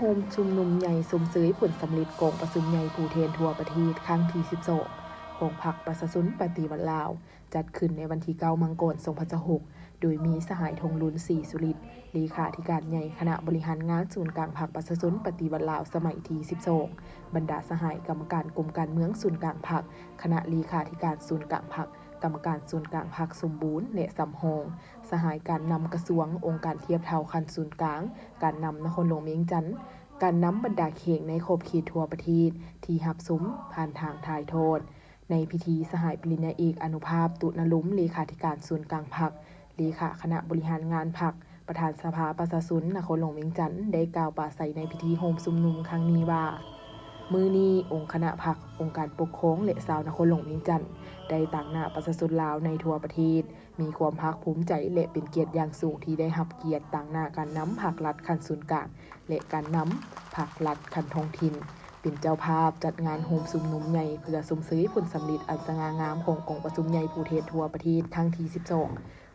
ໂຮມຊຸມນຸມໃຫຍ່ຊົມເຊີຍຜົນສຳເລັດກອງປະຊຸມໃຫຍ່ຜູ້ແທນທົ່ວປະເທດຄັ້ງທີສິບສອງ ຂອງພັກປະຊາຊົນປະຕິວັດລາວ ຈັດຂຶ້ນໃນວັນທີເກົ້າ ມັງກອນ ສອງພັນຊາວຫົກ ໂດຍມີສະຫາຍ ທອງລຸນ ສີສຸລິດ ເລຂາທິການໃຫຍ່ຄະນະບໍລິຫານງານສູນກາງພັກປະຊາຊົນປະຕິວັດລາວສະໄໝທີສິບສອງ, ບັນດາສະຫາຍກຳມະການກົມການເມືອງສູນກາງພັກ, ຄະນະເລຂາທິການສູນກາງພັກ, ກຳມະການສູນກາງພັກສົມບູນ ແລະ ສຳຮອງ, ສະຫາຍການນຳກະຊວງ, ອົງການທຽບເທົ່າຂັ້ນສູນກາງ, ການນຳນະຄອນຫຼວງວຽງຈັນ, ການນຳບັນດາແຂກໃນຂອບເຂດທົ່ວປະເທດທີ່ຮັບຊົມຜ່ານທາງຖ່າຍທອດ. ໃນພິທີ, ສະຫາຍປະລິນຍາເອກ ອະນຸພາບ ຕຸນະລົມ ເລຂາທິການສູນກາງພັກ, ເລຂາຄະນະບໍລິຫານງານພັກ, ປະທານສະພາປະຊາຊົນນະຄອນຫຼວງວຽງຈັນ ໄດ້ກ່າວປາໄສໃນພິທີໂຮມຊຸມນຸມຄັ້ງນີ້ວ່າ, ມື້ນີ້ອົງຄະນະພັກ, ອົງການປົກຄອງ ແລະ ຊາວນະຄອນຫຼວງວຽງຈັນ ໄດ້ຕາງໜ້າປະຊາຊົນລາວໃນທົ່ວປະເທດ ມີຄວາມພາກພູມໃຈ ແລະ ເປັນກຽດຢ່າງສູງທີ່ໄດ້ຮັບກຽດຕາງໜ້າການນຳພັກລັດຂັ້ນສູນກາງ ແລະ ການນຳພັກລັດຂັ້ນທ້ອງຖິ່ນ ເປັນເຈົ້າພາບຈັດງານໂຮມຊຸມນຸມໃຫຍ່ ເພື່ອຊົມເຊີຍຜົນສຳເລັດອັນສະຫງ່າງາມຂອງກອງປະຊຸມໃຫຍ່ຜູ້ແທນທົ່ວປະເທດຄັ້ງທີສິບສອງ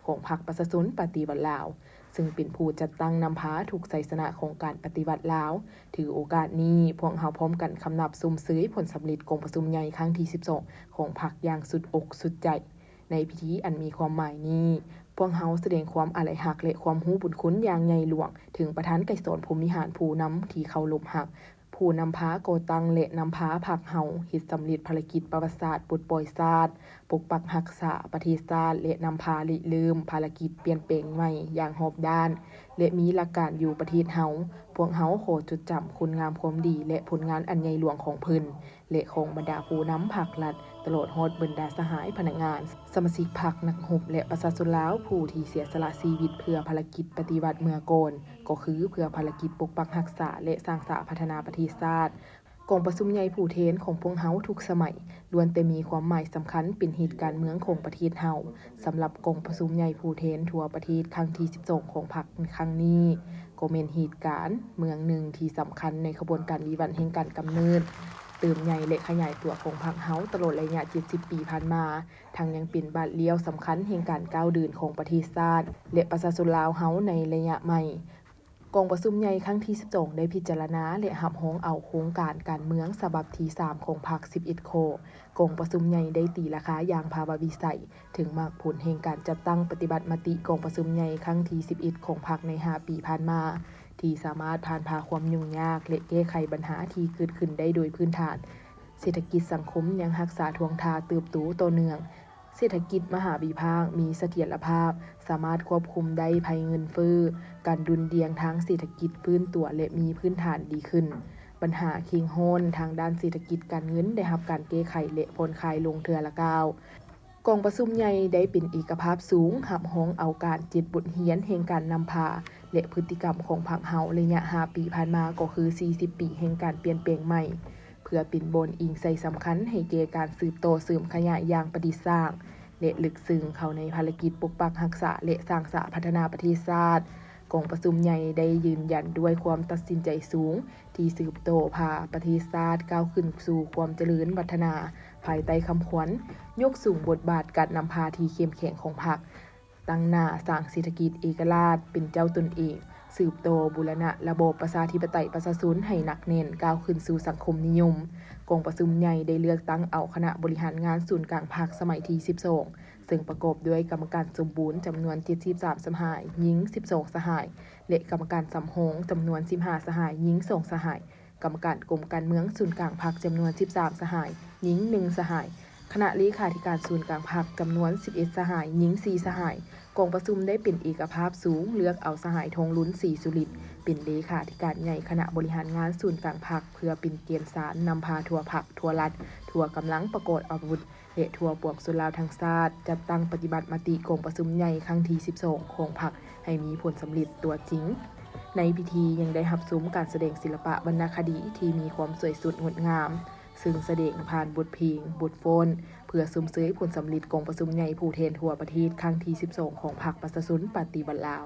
ຂອງພັກປະຊາຊົນປະຕິວັດລາວ, ເຊິ່ງເປັນຜູ້ຈັດຕັ້ງນຳພາທຸກໄຊຊະນະຂອງການປະຕິວັດລາວ. ຖືໂອກາດນີ້, ພວກເຮົາພ້ອມກັນຄຳນັບຊົມເຊີຍຜົນສຳເລັດກອງປະຊຸມໃຫຍ່ຄັ້ງທີສິບສອງ ຂອງພັກຢ່າງສຸດອົກສຸດໃຈ. ໃນພິທີອັນມີຄວາມໝາຍນີ້, ພວກເຮົາສະແດງຄວາມອາໄລຮັກ ແລະ ຄວາມຮູ້ບຸນຄຸນຢ່າງໃຫຍ່ຫຼວງເຖິງປະທານໄກສອນ ພົມວິຫານ ຜູ້ນຳທີ່ເຄົາລົບຮັກ, ຜູ້ນຳພາກໍ່ຕັ້ງ ແລະ ນຳພາພັກເຮົາເຮັດສຳເລັດພາລະກິດປະຫວັດສາດປົດປ່ອຍຊາດ, ປົກປັກຮັກສາປະເທດຊາດ ແລະ ນຳພາລິເລີ່ມພາລະກິດປ່ຽນແປງໃໝ່ຢ່າງຮອບດ້ານ ແລະ ມີຫຼັກການຢູ່ປະເທດເຮົາ. ພວກເຮົາຂໍຈົດຈຳຄຸນງາມຄວາມດີ ແລະ ຜົນງານອັນໃຫຍ່ຫຼວງຂອງເພິ່ນ ແລະ ຂອງບັນດາຜູ້ນຳພັກລັດ, ຕະຫຼອດຮອດບັນດາສະຫາຍພະນັກງານ, ສະມາຊິກພັກ, ນັກຮົບ ແລະ ປະຊາຊົນລາວຜູ້ທີ່ເສຍສະຫຼະຊີວິດເພື່ອພາລະກິດປະຕິວັດເມື່ອກ່ອນ, ກໍຄືເພື່ອພາລະກິດປົກປັກຮັກສາ ແລະ ສ້າງສາພັດທະນາປະເທດຊາດ. ກອງປະຊຸມໃຫຍ່ຜູ້ແທນຂອງພວກເຮົາທຸກສະໄໝ ລ້ວນແຕ່ມີຄວາມໝາຍສຳຄັນເປັນຮີດການເມືອງຂອງປະເທດເຮົາ. ສຳລັບກອງປະຊຸມໃຫຍ່ຜູ້ແທນທົ່ວປະເທດຄັ້ງທີສິບສອງ ຂອງພັກໃນຄັ້ງນີ້ ກໍແມ່ນຮີດການເມືອງໜຶ່ງທີ່ສຳຄັນໃນຂະບວນການວິວັດແຫ່ງການກຳເນີດ, ເຕີບໃຫຍ່ ແລະ ຂະຫຍາຍຕົວຂອງພັກເຮົາຕະຫຼອດໄລຍະເຈັດສິບປີຜ່ານມາ, ທັງຍັງເປັນບາດລ້ຽວສຳຄັນແຫ່ງການກ້າວເດີນຂອງປະເທດຊາດ ແລະ ປະຊາຊົນລາວເຮົາໃນໄລຍະໃໝ່. ກອງປະຊຸມໃຫຍ່ຄັ້ງທີສິບສອງ ໄດ້ພິຈາລະນາ ແລະ ຮັບຮອງເອົາໂຄງການການເມືອງສະບັບທີສາມຂອງພັກສິບເອັດຂໍ້. ກອງປະຊຸມໃຫຍ່ໄດ້ຕີລາຄາຢ່າງພາວະວິໄສເຖິງໝາກຜົນແຫ່ງການຈັດຕັ້ງປະຕິບັດມະຕິກອງປະຊຸມໃຫຍ່ຄັ້ງທີສິບເອັດຂອງພັກໃນຫ້າປີຜ່ານມາ, ທີ່ສາມາດຜ່ານຜ່າຄວາມຫຍຸ້ງຍາກ ແລະ ແກ້ໄຂບັນຫາທີ່ເກີດຂຶ້ນໄດ້ໂດຍພື້ນຖານ. ເສດຖະກິດສັງຄົມຍັງຮັກສາທ່ວງທ່າເຕີບໂຕຕໍ່ເນື່ອງ. ເສດຖະກິດມະຫາວິພາກມີສະຖຽນລະພາບ, ສາມາດຄວບຄຸມໄດ້ໄພເງິນເຟີ້, ການດຸ່ນດ່ຽງທາງເສດຖະກິດຟື້ນຕົວ ແລະ ມີພື້ນຖານດີຂຶ້ນ. ບັນຫາເຄັ່ງຮ້ອນທາງດ້ານເສດຖະກິດການເງິນໄດ້ຮັບການແກ້ໄຂ ແລະ ຜ່ອນຄາຍລົງເທື່ອລະກ້າວ. ກອງປະຊຸມໃຫຍ່ໄດ້ເປັນເອກະພາບສູງ, ຮັບຮອງເອົາການເຈັດບົດຮຽນແຫ່ງການນຳພາ ແລະ ພຶດຕິກຳຂອງພັກເຮົາໄລຍະຫ້າປີຜ່ານມາ ກໍຄືສີ່ສິບປີແຫ່ງການປ່ຽນແປງໃໝ່. ເພື່ອເປັນບ່ອນອີງໃສ່ສຳຄັນໃຫ້ແກ່ການສືບຕໍ່ເສີມຂະຫຍາຍຢ່າງປະດິດສ້າງ ແລະ ເລິກເຊິ່ງເຂົ້າໃນພາລະກິດປົກປັກຮັກສາ ແລະ ສ້າງສາພັດທະນາປະເທດຊາດ. ກອງປະຊຸມໃຫຍ່ໄດ້ຢືນຢັນດ້ວຍຄວາມຕັດສິນໃຈສູງ ທີ່ສືບຕໍ່ພາປະເທດຊາດກ້າວຂຶ້ນສູ່ຄວາມຈະເລີນວັດທະນາ ພາຍໃຕ້ຄຳຂວັນ ຍົກສູງບົດບາດການນຳພາທີ່ເຂັ້ມແຂງຂອງພັກ. ຕັ້ງໜ້າສ້າງເສດຖະກິດເອກະລາດເປັນເຈົ້າຕົນເອງ, ສືບຕໍ່ບູລະນະລະບອບປະຊາທິປະໄຕປະຊາຊົນໃຫ້ໜັກແໜ້ນ, ກ້າວຂຶ້ນສູ່ສັງຄົມນິຍົມ. ກອງປະຊຸມໃຫຍ່ໄດ້ເລືອກຕັ້ງເອົາຄະນະບໍລິຫານງານສູນກາງພັກສະໄໝທີສິບສອງ ເຊິ່ງປະກອບດ້ວຍກຳມະການສົມບູນຈຳນວນເຈັດສິບສາມສະຫາຍ, ຍິງສິບສອງສະຫາຍ ແລະ ກຳມະການສຳຮອງຈຳນວນສິບຫ້າສະຫາຍ, ຍິງສອງສະຫາຍ. ກຳມະການກົມການເມືອງສູນກາງພັກຈຳນວນສິບສາມສະຫາຍ, ຍິງໜຶ່ງສະຫາຍ, ຄະນະເລຂາທິການສູນກາງພັກຈຳນວນສິບເອັດສະຫາຍ, ຍິງສີ່ສະຫາຍ. ກອງປະຊຸມໄດ້ເປັນເອກະພາບສູງ ເລືອກເອົາສະຫາຍ ທອງລຸນ ສີສຸລິດ ເປັນເລຂາທິການໃຫຍ່ຄະນະບໍລິຫານງານສູນກາງພັກ ເພື່ອເປັນແກນສານນຳພາທົ່ວພັກ, ທົ່ວລັດ, ທົ່ວກຳລັງປະກອບອາວຸດ ແລະ ທົ່ວປວງຊົນລາວທັງຊາດ ຈັດຕັ້ງປະຕິບັດມະຕິກອງປະຊຸມໃຫຍ່ຄັ້ງທີສິບສອງຂອງພັກໃຫ້ມີຜົນສຳເລັດຕົວຈິງ. ໃນພິທີຍັງໄດ້ຮັບຊົມການສະແດງສິລະປະວັນນະຄະດີທີ່ມີຄວາມສວຍສົດງົດງາມ, ເຊິ່ງສະແດງຜ່ານບົດເພງ, ບົດຟ້ອນ ເພື່ອຊົມເຊີຍຜົນສຳເລັດກອງປະຊຸມໃຫຍ່ຜູ້ແທນທົ່ວປະເທດຄັ້ງທີສິບສອງຂອງພັກປະຊາຊົນປະຕິວັດລາວ.